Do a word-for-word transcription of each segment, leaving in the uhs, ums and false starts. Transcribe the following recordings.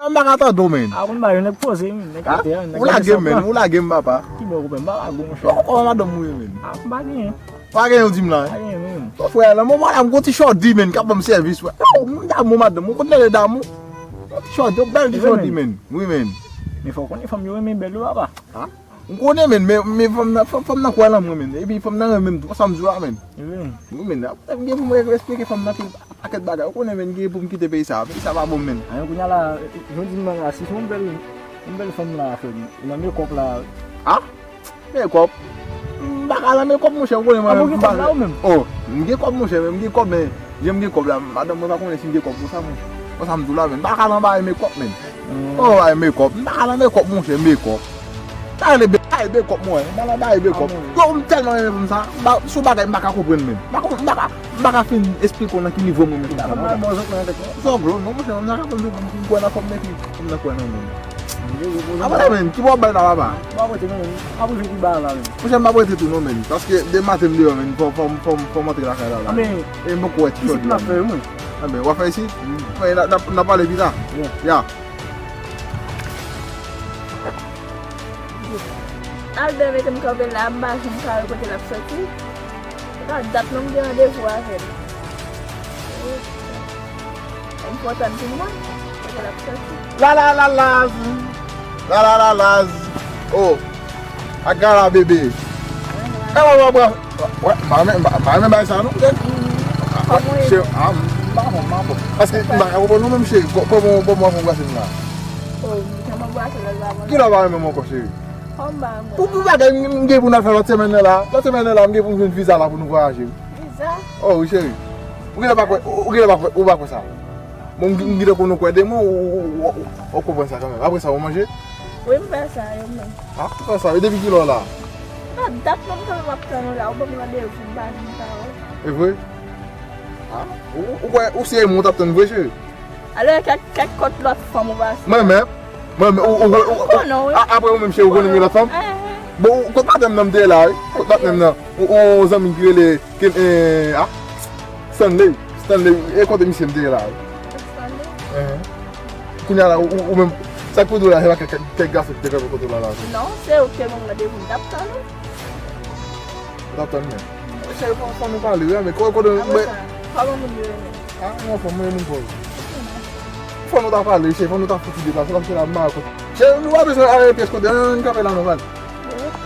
M pa ka tande w, men. A, konn bagay, nèg poze, men, nèg atè, nèg. Ou lage m, men, ou lage m, papa. Ki bò ou pè, m pa lage w, monchè. Ou kòman madanm ou ye, men? A, m pa genyen. Pa genyen, ou di m la, hein? Pa genyen, men. Bon, frè, lanmò, m gon ti chòdi, men, k ap ban m sèvis, frè. Oh, m damou madanm, ou konn lè damou. Yon ti chòdi, yon bèl ti chòdi, men. Wi, men. Men fò w konnen fanm yo renmen bèl yo, papa. Ha? M konnen, men, men, men fanm nan, fanm, fanm nan kwè nan mwen, men. Epi fanm nan renmen m tou, sa m di w la, men. Wi, men. Wi, men, m gen pou m esplike fanm nan pi pakèt bagay. Ou konnen, men, gen pou m kite peyi sa. Peyi sa pa bon, men. Ayen, kounye a la, jodi m nan la, si se yon bèl, yon bèl fanm la, frè m, ou nan mekòp la. A? Mekòp? M pa ka nan mekòp, monchè, ou konnen mwen. A, ou gen kòb la, ou menm? Oh, m gen kòb, monchè, men m gen kòb, men jan m gen kòb la, madanm mwen pa konnen si m gen kòb konsa, monchè. Konsa m di w la, men. M pa ka nan bagay mekòp, men. Oh, bagay mekòp. M pa ka nan mekòp, monchè, mekòp. Sa rele be-, bagay mekòp, mwen. M pa nan bagay mekòp. Yo, m tèlman renmen fanm sa. M pa, sou bagay m pa ka konprann, men. M pa ka, m pa ka, m pa ka fin esplike w nan ki nivo mwen menm sa, non. Zòglo, non, monchè, m pa ka konprann, m kwè nan fanm, men ki fanm nan kwè nan mwen. Apa la, men, ki bò w bay la, papa? M ap rete, men. M ap rete ki ba la, men. Monchè, m ap rete tou, non, men. Paske demen maten m deyò, men. Fò, fò, fò, fò m antre lakay la, la. Men, e m poko wè ti chòdi la, men. Anben, w ap fè isit? Wi. Men, n a, n a, n a pale pita. Ya. Albert mete m kanpe la, m pa janm ka wè kote l ap soti. Sa dat non m gen randevou avè l. M kontan pou mwen. Kote l ap soti? La la la laz. La la la laz. Oh. Agara bebe. E wè wè wè. Wè, m pa renmen, m pa renmen bay sa non. Kòman w ye? Cheri, a, m pa bon, m pa bon. Paske m pa ka konprann nou menm cheri. Kò-, kòman, kòman w ap anbrase m la? Oh, m te anbrase l la. Kilè w pa renmen m ankò cheri? Kòman w pa renmen? Pou, pou bagay m, m gen pou n al fè lòt semèn nan la. Lòt semèn nan la, m gen pou m jwenn viza la pou nou vwayaje. Viza? Oh, wi cheri. Ou genlè pa kwè, ou, ou genlè pa kwè, ou pa kwè sa. Bon, m, m gentan konn ou kwè de mwen, ou, ou, ou, ou konprann sa kanmenm. Apre sa, ou manje? Wi, m fè sa, yo menm. A, ou fè sa, e depi kilè w la? Sa dat non, m kanmenm ap tann ou la, ou ban m randevou, m pa vin pa ou. E vre? A, ou, ou kwè, ou serye mwen w t ap tann vre, cheri? Alò, kèk, kèk kòt lòt fanm ou pase. Mwen menm? Mwen menm, ou, ou, ou, ou, a, apre ou menm, cheri, ou konnen m gen lòt fanm? Bon, ou, kot patnè m nan m te ye la, wi. Kot patnè m nan? Ou, ou, zanmi m ki rele Ken, eh, a? Stanley. Stanley, e kote misye m te ye la, wi. Stanley? Enhen. Kounye a la, ou, ou, ou menm, sa k pou di w la, se pa kèk, kèk, kèk gason ki te kanpe kote w la, la? Non, se ou ki te ban m randevou, m t ap tann ou. Ou t ap tann mwen? Cheri, fò, fò nou pale, wi, men kote, kote, apre sa, kòman moun yo ye menm? A, mwen fò, mwen moun fò. Fò nou ta pale, cheri, fò nou ta fouti deplase, paske la, m pa konn. Cheri, nou pa bezwen ale pyès kote, ann, ann kanpe la, nou pale.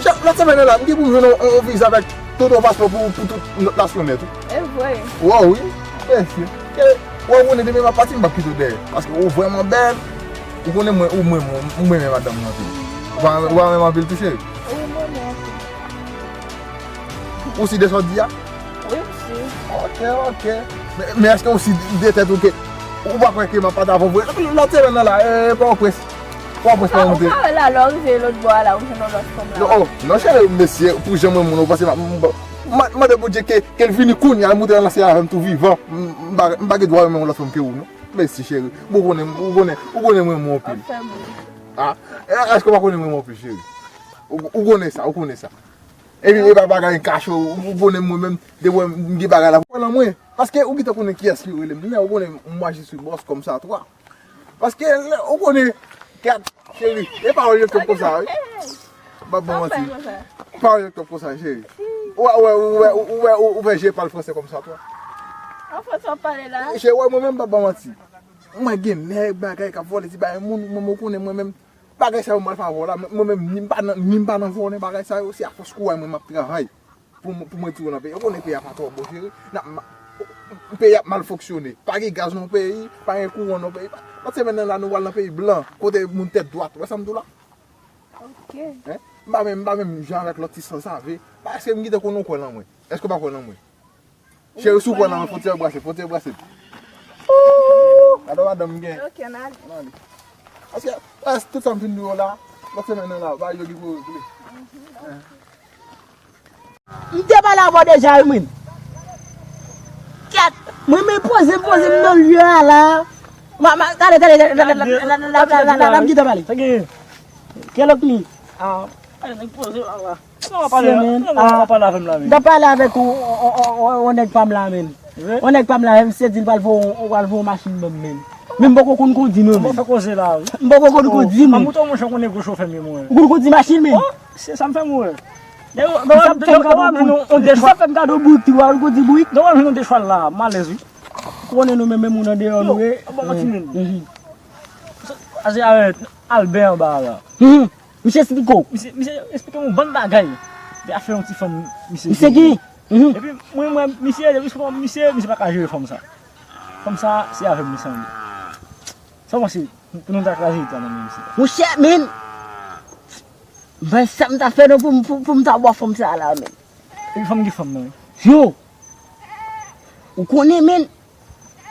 Cheri, lòt semèn nan la, m gen pou m jwenn yon, yon viza avèk tout yon paspò pou, pou tout lòt nasyon nèt, wi. E vre? Wè, wi. Mèsi. Cheri, wè, ou konnen demen m ap pati, m p ap kite w dèyè. Paske ou vrèman bèl, ou konnen mwen, ou mwen, mwen, mwen renmen madanm mwen anpil. Ou pa, ou pa renmen m anpil tou, cheri? Wi, mwen renmen anpil. Ou si de sa w di a? Wi, m si. Ok, ok. Men, men èske ou si de tèt ou ke ou pa kwè ke m ap pati avè w vre? Lòt semèn nan la, e, Pòtoprens. Pòtoprens pa monte. Ou ka wè la, lè w rive lòt bò a la, ou jwenn yon lòt fanm la. Non, oh, non, cheri, mesye, pou jan mwen moun, ou panse m ap, m, m, m mande Bondye ke, ke l vini kounye a, l monte nan syèl avè m tou vivan. M, m pa, m pa gen dwa renmen yon lòt fanm ke ou, non. Mèsi, cheri. Bon, ou konnen, ou konnen, ou konnen mwen renmen w anpil. Ap fè moun. A, e, èske ou pa konnen mwen renmen w anpil, cheri? Ou, ou konnen sa, ou konnen sa. Epi, e pa bagay kache, ou, ou konnen mwen menm, depi w wè m gen bagay la, ou kwè nan mwen. Paske ou gentan konnen kiyès ki rele m. Ou konnen, moi, je suis boss comme ça, toi. Paske, ou konnen, kèt, cheri, e pawòl yo t ap konsa, wi. M p ap ba w manti. Pawòl yo t ap konsa, cheri. Ou wè, ou wè, ou wè, ou wè, ou, ou fè je parle français comme ça, toi. An fransè w ap pale la? Cheri, wè, mwen menm, m p ap ba w manti. Mwen gen nèg bagay k ap vòlè ti bagay moun, mwen, mwen konnen mwen menm. Bagay sa yo m pral fè avè w la, mwen, mwen menm, ni m pa nan, ni m pa nan vòlè bagay sa yo, se afòs kouway mwen m ap travay. Pou, pou mwen di w nan peyi. Ou konnen peyi a pa twò bon, cheri. N ap ma-, peyi ap mal fonksyone. Pa gen gaz nan peyi, pa gen kouran nan peyi. Lòt semèn nan la, nou pral nan peyi blan, kote moun tèt dwat. Ou wè sa m di w la? Ok. Hein? M pa menm, m pa menm jan avèk lòt ti sansave. Pa èske m gentan konnen w kwè nan mwen? Èske w pa kwè nan mwen? Cheri, si w kwè nan mwen, fò w ti anbrase, fò w ti anbrase. Ooh! Gade madanm m gen. Ok, n ale. N ale. Paske, paske tout sa m fin di w la, lòt semèn nan la, bagay yo gen pou regle. M te pale avè w deja, wi, mwen. Kèt, mwen, men poze m, poze m nan lye a la. Ma, ma, tande, tande, tande, tande, tande, tande, tande, tande, tande, m gentan pale. Sa gen? Kèl lòt li? Ah, nèg poze la, la. Semèn, ah, w ap pale avè m la, men. M t ap pale avèk yon, yon, yon, yon, yon nèg pa m la, men. Yon nèg pa m la, men, se di l pral voye yon, pral voye yon machin ban m, men. Men m poko konn kondi non, men. Mwen fè koze la, wi. M poko konn kondi, men. An mouton, monchè, konnen gwo chofè m ye, mwen. Ou konn kondi machin, men. Oh, se sa m fè, mwen. Sa fè m kado bout. Sa fè m kado bout, tou, ou kondi bout. Non, mwen, nou te chwal la, m alèz, wi. Ou konnen nou menm, menm moun andeyò, nou ye. Bon, kontinye. Ase avèk Albert anba la. Misye esplike w. Misye, misye esplike m yon bann bagay. De afè yon ti fanm, misye. Misye ki? Epi, mwen, mwen, misye, depi se yon misye, misye pa ka jere fanm sa. Fanm sa, se avè m li sanble. Sa w panse, pou nou ta kraze tèt la nan men misye? Monchè, men, bay sa m ta fè non pou m, pou, pou m ta bò fanm sa la, men. Epi fanm ki fanm nan, wi. Yo! Ou konnen, men,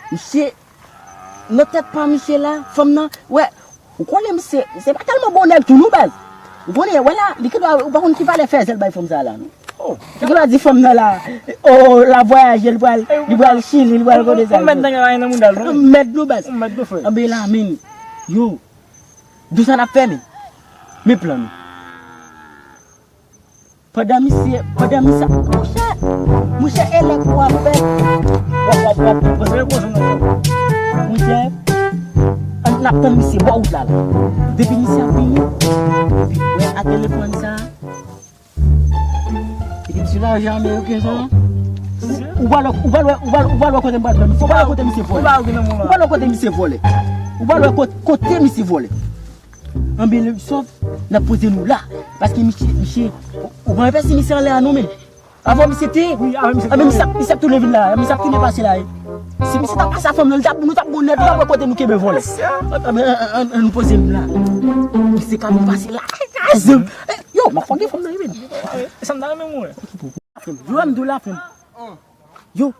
misye, nan tèt pa misye la, fanm nan, wè, ou konnen misye, se pa tèlman bon nèg tou non baz. Ou konnen, wè la, li ki dwa, ou pa konn ki valè fèzè l bay fanm sa la, non. Li ki dwa di fanm nan la, oh, l ap vwayaje, li pral, li pral Chili, li pral kote sa. Ou mèt nan mouda l, non. Mèt non baz. Ou mèt non, frè. Anben la, men, yo, di w sa n ap fè, men. Men plan nou. Pandan misye, pandan misye, monchè, monchè, e lè kou ap fèt. W ap, w ap, w ap, w ap, monchè, an, n ap tann misye bò wout la, la. Depi misye ap vini, epi, wè, a telefòn sa, epi ti lajan ameriken sa, ou pral wè, ou pral wè, ou pral, ou pral wè kote m pral fè misye. Ou pral wè kote misye vòlè. Ou pral wè kote misye vòlè. Ou pral wè kote, kote misye vòlè. Anben, Ubisoft, n ap poze nou la. Paske misye, misye, ou pa wè si misye anlè a non, men. Avan misye te, anben, misye ap, misye ap tounen vin la, misye ap tounen pase la, wi. Si misye ta pase a fanm nan, li t ap, nou t ap bon nèt, nou t ap wè kote nou kenbe vòlè. Anben, ann, ann, ann, nou poze nou la. Misye ka vin pase la. Yo, m ap fòke fanm nan, wi, men. Sa m ta renmen wè. Yo, m di w la, fanm. Yo,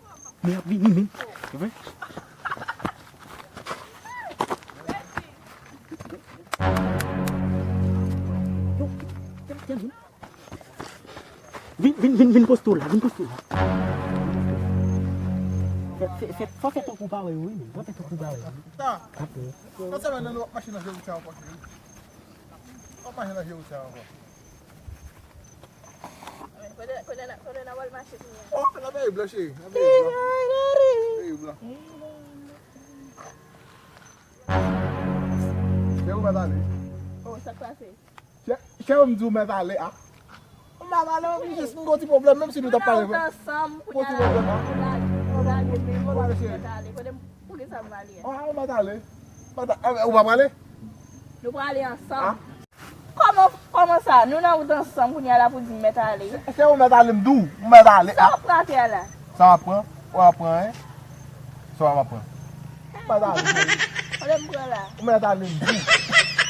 men ap vini, men. Yo, tèl, tèl, vin. Vin, vin, vin, vin poste w la, vin poste w la. Fè, fè, fè, fò fè tankou w pa wè yo, wi, men. Fò fè tankou w pa wè yo. Ta. Apre. Nan semèn nan, nou ap mache nan Jewisa ankò, cheri. W ap mache nan Jewisa ankò. Kote, kote n a, kote n a pral mache kounye a? Oh, nan Peyiblan, cheri. Nan Peyiblan. Peyiblan. Cheri, ou mèt ale. Oh, sa k pase? Chè, chè, m di w mèt ale, a. M mèt ale, wi, jis m gen yon ti pwoblèm, menm si nou t ap pale vre. Ansanm, kounye a la, ou lage, ou lage m, men ou mèt ale. Kote m, poukisa m ale a? A, ou mèt ale. Mèt a-, a, ou pa prale? Nou prale ansanm. A? Kòman, kòman sa? Nou nan wout ansanm, kounye a la pou di m mèt ale. Chè, ou mèt ale, m di w, ou mèt ale, a. Sa w ap pran atè a la? Sa w ap pran? Ou ap pran anyen? Sa w ap pran? Ou mèt ale, cheri. Kote m pran la? Ou mèt ale, m di w.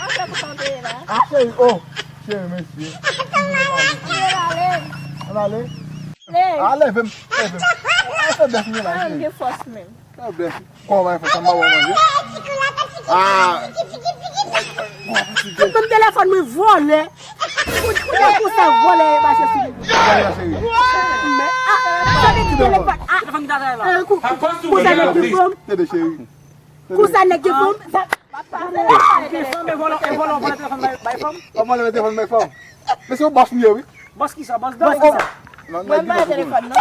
An fè pou sa w te ye la? A, cheri, oh! Cheri, mesye. Ou mèt ale. Ann ale. Ann ale? Ale. A, leve m, leve m. A, fè bèf mwen la, cheri. A, m gen fòs menm. Fè bèf. Kòman fè sa m pa wè manje? A. Ou pran telefòn mwen vòlè. Ou, ou te konsa vòlè e mache sou li. Vòlè la, cheri. Men, a, sa vle di telefòn, a, e, kou, kou, kou sa nèg ki fanm. Tande, cheri. Kou sa nèg ki fanm, sa. Nèg ki fanm, e vòlè, e vòlè, ou vòlè telefòn bay, bay fanm. Ou vòlè telefòn bay fanm. Men se yon bòs m ye, wi. Bòs kisa? Bòs dòmi? Bòs kisa? Mwen m pa gen telefòn, non.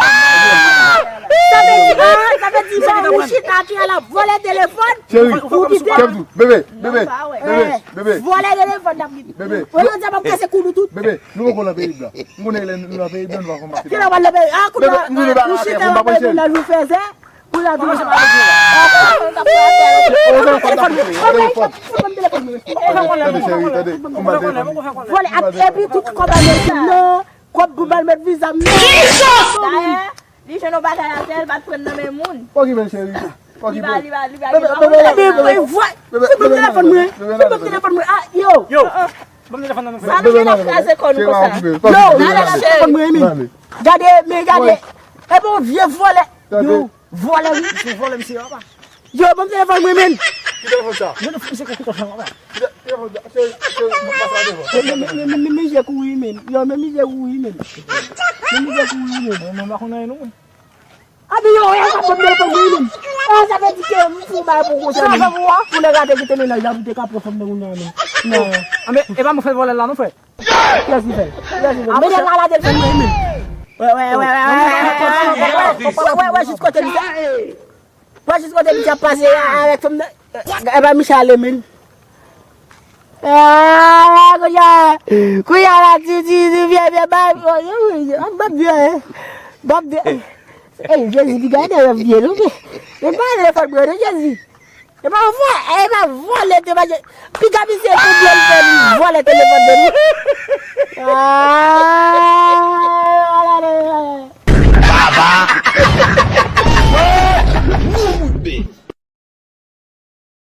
Sa vle di, a, sa vle di, sa vle di, ou chita atè a la, vòlè telefòn. Cheri, ou kite. Kèm tou. Bebe, bebe, bebe, bebe. Vòlè telefòn, n ap kite. Bebe. Ou yo di a m ap kase kou nou tout. Bebe, nou poko nan peyi blan. M konnen lè nou nan peyi blan, nou pa konn pase. Kilè w pral nan peyi? A, kounye a, ou chita, ou pale de nan jou fèzè. Pou la di. Vòlè, ap, epi tout kòb ameriken nan, kòb pou m al met viza m nan. Dayè, li jwenn yon bagay atè, l pa t pran nan men moun. Okipe l, cheri. Okipe l. Li pa, li pa, li pa gen dwa. Bebe, bebe, bebe, bebe, fout mwen telefòn mwen. Fout mwen telefòn mwen. A, yo. Yo. Ban m telefòn nan nou, frè. Sa nou vin ap kraze kò nou konsa. Yo, telefòn mwen, men. Gade, men gade. E bon, vye vòlè. Yo. Vòlè, wi. Se vòlè, misye, papa. Yo, ban m telefòn mwen, men. Ki telefòn sa? Yo, nou fè misye kou kouto fè, papa. Ki te-, telefòn sa? Se, se, nou pase la devan. Men, men, men, men, men, men, misye kouri, men. Yo, men, misye kouri, men. Men, misye kouri, men. Mwen, mwen pa konn anyen, non, mwen. Anben, yo, yo, ban m telefòn mwen, men. A, sa vle di ke m fou bay pou konsa, men. Pou nèg la te kite mennaj la, pou te ka pran fanm nan kounye a, men. Non. Anben, e pa mwen fè vòlè la, non, frè. Kiyès ki fè l? Kiyès ki fè l? Men nèg la la telefòn mwen, men. Wè, wè, wè, wè, wè, jis kote misye. Wè, jis kote misye ap pase avèk fanm nan. E pa Michel ale menm. Ah, kounye a, kounye a la, ti, ti, ti, vye, vye, bay, oh, yo, yo, m ap di, eh. M ap di, eh, Jezi, piga de rèv vye, non, men. E pa telefòn mwen, non, Jezi. E pa vò, e pa vòlè te manje. Piga misye tou byen, li vòlè telefòn de nou. Ah.